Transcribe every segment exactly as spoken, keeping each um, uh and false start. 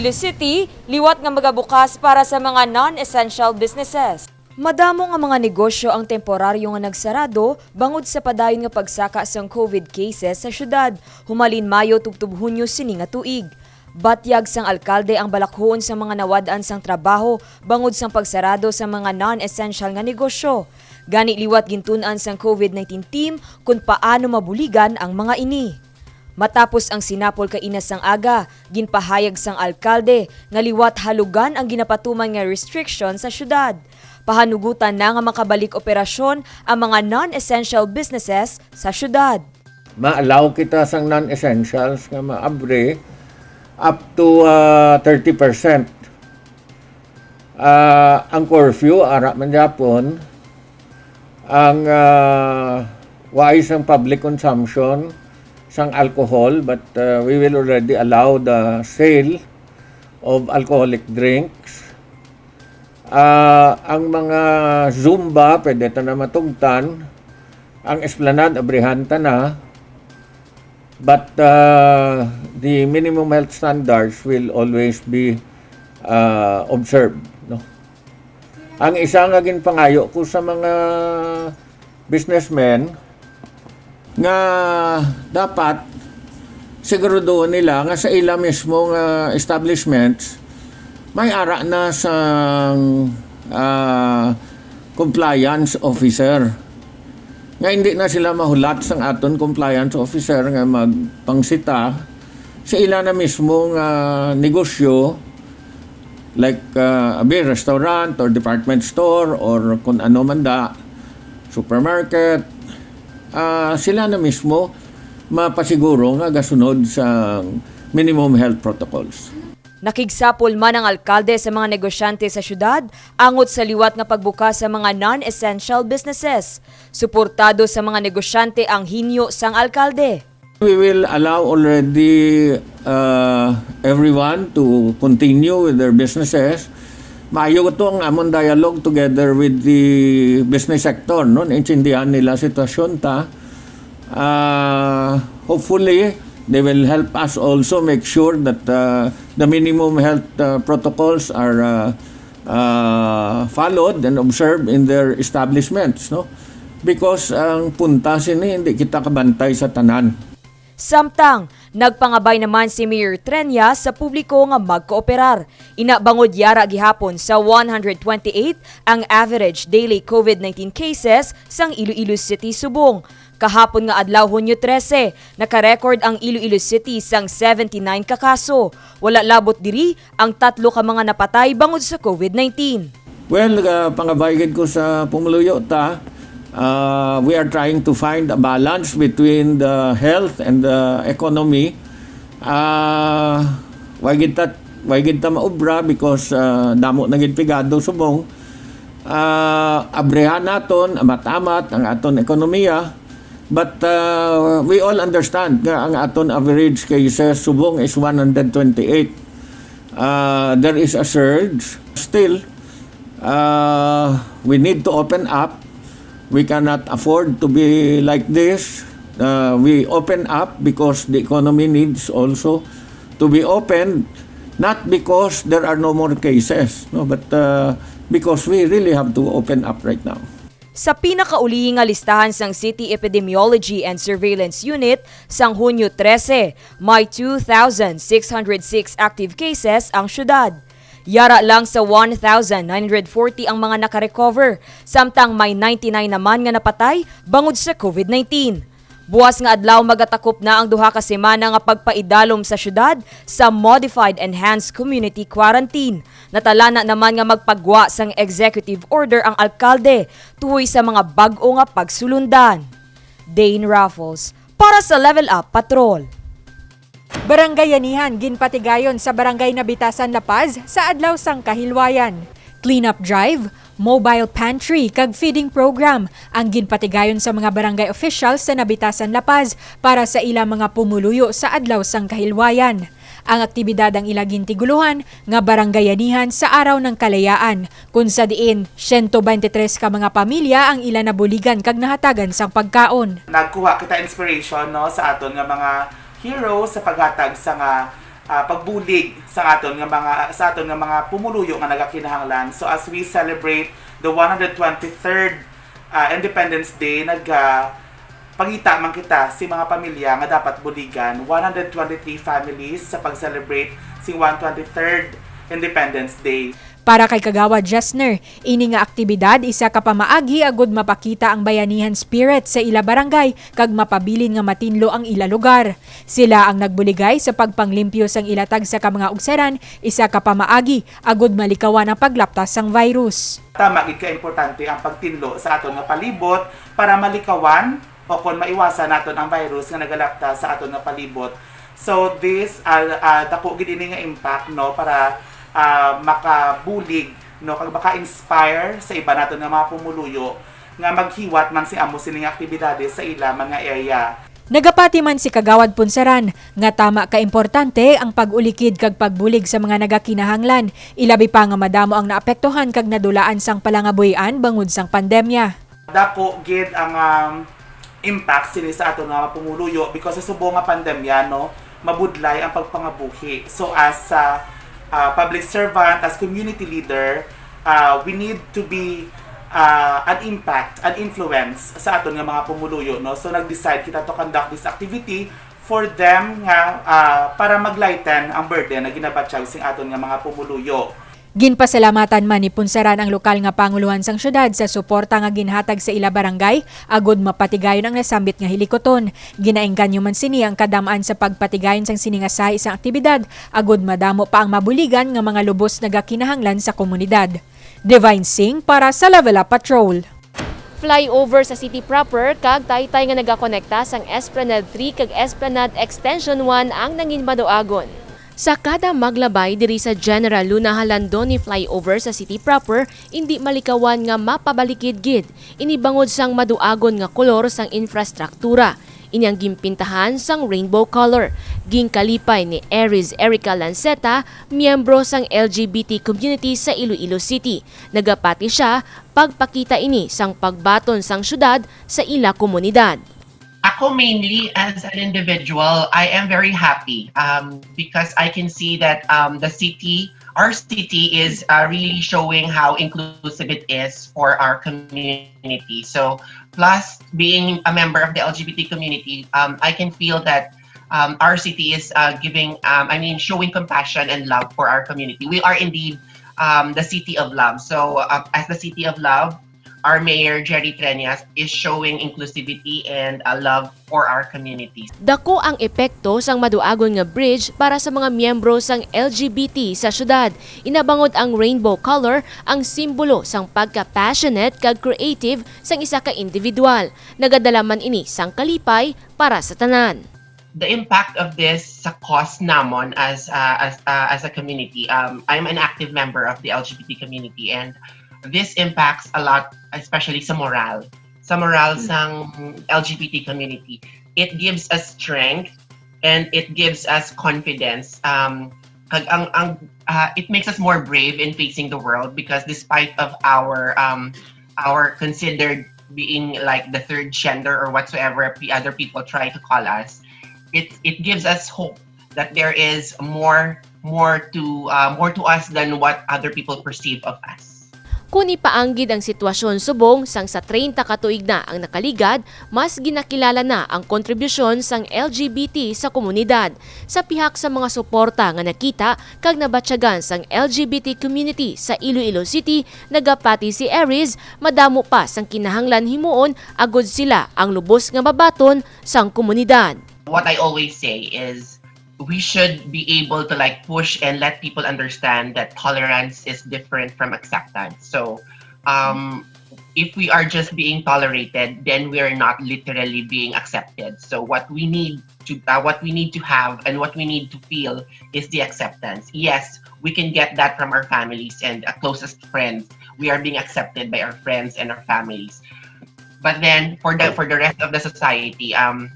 The city, liwat nga magabukas para sa mga non-essential businesses. Madamo nga mga negosyo ang temporaryo nga nagsarado bangod sa padayon nga pagsaka sang covid cases sa syudad, humalin Mayo tubtob Hunyo sini nga tuig. Batyag sang alkalde ang balakhuon sang mga nawad-an sang trabaho bangod sang pagsarado sa mga non-essential nga negosyo. Gani, liwat gintun-an sang covid nineteen team kon paano mabuligan ang mga ini. Matapos ang sinapol kaina sang aga, ginpahayag sang alkalde nga liwat halugan ang ginapatuman nga restriction sa syudad. Pahanugutan na nga makabalik operasyon ang mga non-essential businesses sa syudad. Ma-allow kita sang non-essentials nga maabre up to, ah, thirty percent. Ah, ang curfew, ara man gyapon, ang, ah, wais ang public consumption sang alcohol, but, ah, we will already allow the sale of alcoholic drinks. Ah, ang mga Zumba, pwede ta na matugtan. Ang Esplanade, abrihan ta na. But, uh, the minimum health standards will always be, uh, observed, no? Ang isa nga ginpangayo ko sa mga businessmen nga dapat siguraduhon nila nga sa ila mismo nga establishments may ara na sang, ah, compliance officer. Nga hindi na sila mahulat sang aton compliance officer nga magpangsita sa ila na mismo nga negosyo, like, ah, abi, restaurant or department store or kung ano man da, supermarket, ah, sila na mismo mapasiguro nga gasunod sa minimum health protocols. Nakigsapol man ang alkalde sa mga negosyante sa syudad angot sa liwat nga pagbukas sa mga non-essential businesses. Suportado sa mga negosyante ang hinyo sang alkalde. We will allow already, uh, everyone to continue with their businesses. Maayo to ang amon dialogue together with the business sector, no? Naintindihan nila sitwasyon ta. Uh, hopefully, they will help us also make sure that, uh, the minimum health, uh, protocols are, uh, uh, followed and observed in their establishments, no? Because ang punta sini, hindi kita kabantay sa tanan. Samtang, nagpangabay naman si Mayor Treña sa publiko nga magkooperar. Ina, bangod yara gihapon sa one hundred twenty-eight ang average daily covid nineteen cases sang Iloilo City subong. Kahapon nga adlaw, Hunyo trese, naka-record ang Iloilo City sang seventy-nine ka kaso. Wala labot diri ang tatlo ka mga napatay bangod sa covid nineteen. Well, uh, pangabay gid ko sa pumuluyo ta, uh, we are trying to find a balance between the health and the economy. Uh, why gid ta, why gid ta maobra because, uh, damo na gid pigado subong. Uh, abrehan naton amat-amat ang aton ekonomiya. But, uh, we all understand nga ang aton average cases subong is one hundred twenty-eight. Uh, there is a surge. Still, uh, we need to open up. We cannot afford to be like this. Uh, we open up because the economy needs also to be opened, not because there are no more cases, no, but, uh, because we really have to open up right now. Sa pinakaulihi nga listahan sang City Epidemiology and Surveillance Unit, sang Hunyo trese, may two thousand six hundred six active cases ang syudad. Yara lang sa one thousand nine hundred forty ang mga nakarecover, samtang may ninety-nine naman nga napatay bangod sa covid nineteen. Buas nga adlaw, magatakop na ang duha ka semana nga pagpaidalom sa syudad sa Modified Enhanced Community Quarantine. Natalana naman nga magpagwa sang executive order ang alkalde tuhoy sa mga bag-o nga pagsulundan. Dane Raffles, para sa Level Up Patrol. Barangayanihan ginpatigayon sa Barangay Nabitasan, La Paz sa Adlaw sang Kahilwayan. Cleanup drive, mobile pantry, kag feeding program ang ginpatigayon sa mga barangay officials sa Nabitasan, La Paz para sa ila mga pumuluyo sa Adlaw sang Kahilwayan. Ang aktibidad ang ila gintigulohan nga Barangayanihan sa Araw ng Kalayaan, kun sa diin siyento beintitres ka mga pamilya ang ila nabuligan kag nahatagan sang pagkaon. Nagkuha kita inspiration, no, sa aton nga mga heroes sa paghatag sa nga ah, pagbulig sa aton nga mga, sa aton nga mga pumuluyo nga nagakinahanglan. So as we celebrate the one hundred twenty-third, ah, Independence Day, nag, ah, pangita man kita si mga pamilya nga dapat buligan, one hundred twenty-three families sa pag-celebrate sing one twenty-third Independence Day. Para kay Kagawad Jesner, ini nga aktibidad isa ka pamaagi agud mapakita ang bayanihan spirit sa ila barangay kag mapabilin nga matinlo ang ila lugar. Sila ang nagbuligay sa pagpanglimpyo sang ila tagsa ka mga ugsaran, isa ka pamaagi agud malikawan ang paglaptas sang virus. Tama gid ka importante ang pagtinlo sa aton nga palibot para malikawan o kon maiwasan naton ang virus nga nagalaptas sa aton nga palibot. So this, ah, ah, dako gid ini nga impact, no, para, ah, makabulig, no, kag maka-inspire sa iba naton nga mga pumuluyo nga maghiwat man sing amo sini nga aktibidades sa ila man nga area. Nagapati man si Kagawad Punsaran nga tama ka importante ang pag-ulikid kag pagbulig sa mga nagakinahanglan, ilabi pa nga madamo ang naapektuhan kag nadulaan sang palangabuhian bangod sang pandemya. Dako gid ang, um, impact sini sa aton nga mga pumuluyo because sa subong nga pandemya, no, mabudlay ang pagpangabuhi. So as, uh, uh, public servant, as community leader, uh, we need to be, uh, an impact, an influence sa aton nga mga pumuluyo, no? So nag-decide kita to conduct this activity for them nga, uh, para mag-lighten ang burden na ginabatyag sing aton nga mga pumuluyo. Ginpasalamatan man ni Punsaran ang lokal nga pangulohan sang syudad sa suporta nga ginhatag sa ila barangay agud mapatigayon ang nasambit nga hilikuton. Ginaengganyo man sini ang kadam-an sa pagpatigayon sang sini nga sahi sang aktibidad agud madamo pa ang mabuligan nga mga lubos nagakinahanglan sa komunidad. Divine Singh para sa Level Up Patrol. Flyover sa city proper kag taytay nga nagakonekta sang Esplanade three kag Esplanade Extension one ang nangin maduagon. Sa kada maglabay diri sa General Luna Jalandoni Flyover sa city proper, indi malikawan nga mapabalikid gid ini bangod sang maduagon nga kolor sang infrastruktura. Ini ang ginpintahan sang rainbow color. Ginkalipay ni Aries Erica Lanceta, miyembro sang L G B T community sa Iloilo City. Nagapati sia, pagpakita ini sang pagbaton sang syudad sa ila komunidad. Ako mainly as an individual, I am very happy, um, because I can see that, um, the city, our city is, uh, really showing how inclusive it is for our community. So, plus being a member of the L G B T community, um, I can feel that, um, our city is, uh, giving, um, I mean, showing compassion and love for our community. We are indeed, um, the city of love. So, uh, as the city of love, our Mayor Jerry Treñas is showing inclusivity and, uh, love for our community. Dako ang epekto sang maduagon nga bridge para sa mga miyembro sang L G B T sa syudad. Inabangod ang rainbow color ang simbolo sang pagka-passionate kag creative sang isa ka individual. Nagadala man ini sang kalipay para sa tanan. The impact of this sa cause namon as, uh, as, uh, as a community. Um, I'm an active member of the L G B T community, and this impacts a lot, especially sa moral, sa moral Hmm. sang L G B T community. It gives us strength and it gives us confidence. Um, kag ang, ang, uh, it makes us more brave in facing the world because despite of our, um, our considered being like the third gender or whatsoever pe-, other people try to call us, it, it gives us hope that there is more, more to, uh, more to us than what other people perceive of us. Kon ipaanggid ang sitwasyon subong sang sa treinta ka tuig na ang nakaligad, mas ginakilala na ang kontribusyon sang L G B T sa komunidad. Sa pihak sa mga suporta nga nakita kag nabatyagan sang L G B T community sa Iloilo City, nagapati si Aries, madamo pa sang kinahanglan himuon agud sila ang lubos nga mabaton sang komunidad. What I always say is, we should be able to, like, push and let people understand that tolerance is different from acceptance. So, um, if we are just being tolerated, then we are not literally being accepted. So what we need to, uh, what we need to have and what we need to feel is the acceptance. Yes, we can get that from our families and, uh, closest friends. We are being accepted by our friends and our families. But then for the, for the rest of the society, um,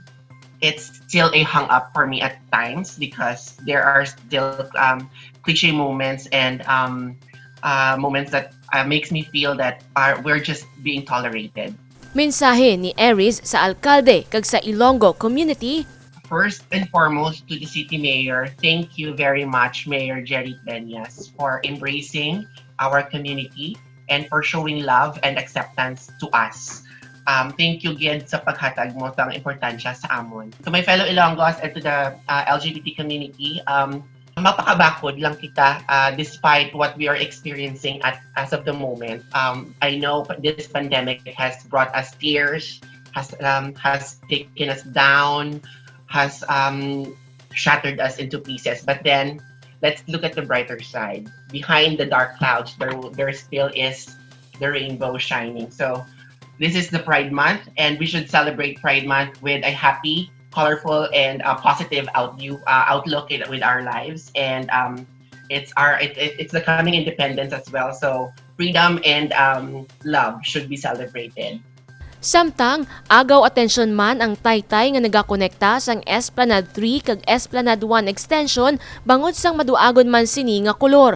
it's still a hang up for me at times because there are still, um, cliche moments and, um, uh, moments that, uh, makes me feel that, uh, we're just being tolerated. Mensahe ni Aries sa alkalde kag sa Ilonggo community. First and foremost, to the city mayor, thank you very much, Mayor Jerry Peñas, for embracing our community and for showing love and acceptance to us. Um, thank you gid sa paghatag mo sang importansya sa amon. To my fellow Ilonggos and to the uh, L G B T community, um, mapakabakod lang kita uh, despite what we are experiencing at as of the moment. Um, I know this pandemic has brought us tears, has um, has taken us down, has um, shattered us into pieces. But then, let's look at the brighter side. Behind the dark clouds, there there still is the rainbow shining. So, this is the Pride Month, and we should celebrate Pride Month with a happy, colorful, and uh, positive outview uh, outlook in, with our lives. And um, it's our it, it, it's the coming independence as well. So freedom and um, love should be celebrated. Samtang, agaw atensyon man ang taytay nga nagakonekta sang Esplanade three kag Esplanade one extension bangod sang maduagon man sini nga kolor.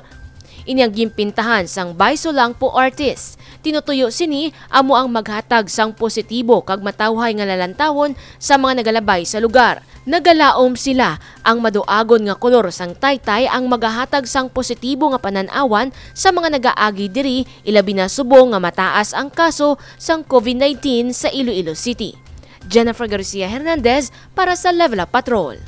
Ini ang ginpintahan sang Bay Solangpo Artist. Tinutuyo sini amo ang maghatag sang positibo kag matawhay nga lalantawon sa mga nagalabay sa lugar. Nagalaom sila, ang maduagon nga kolor sang taytay ang magahatag sang positibo nga panan-awan sa mga nagaagi diri, ilabi na subong nga mataas ang kaso sang COVID nineteen sa Iloilo City. Jennifer Garcia Hernandez para sa Level Up Patrol.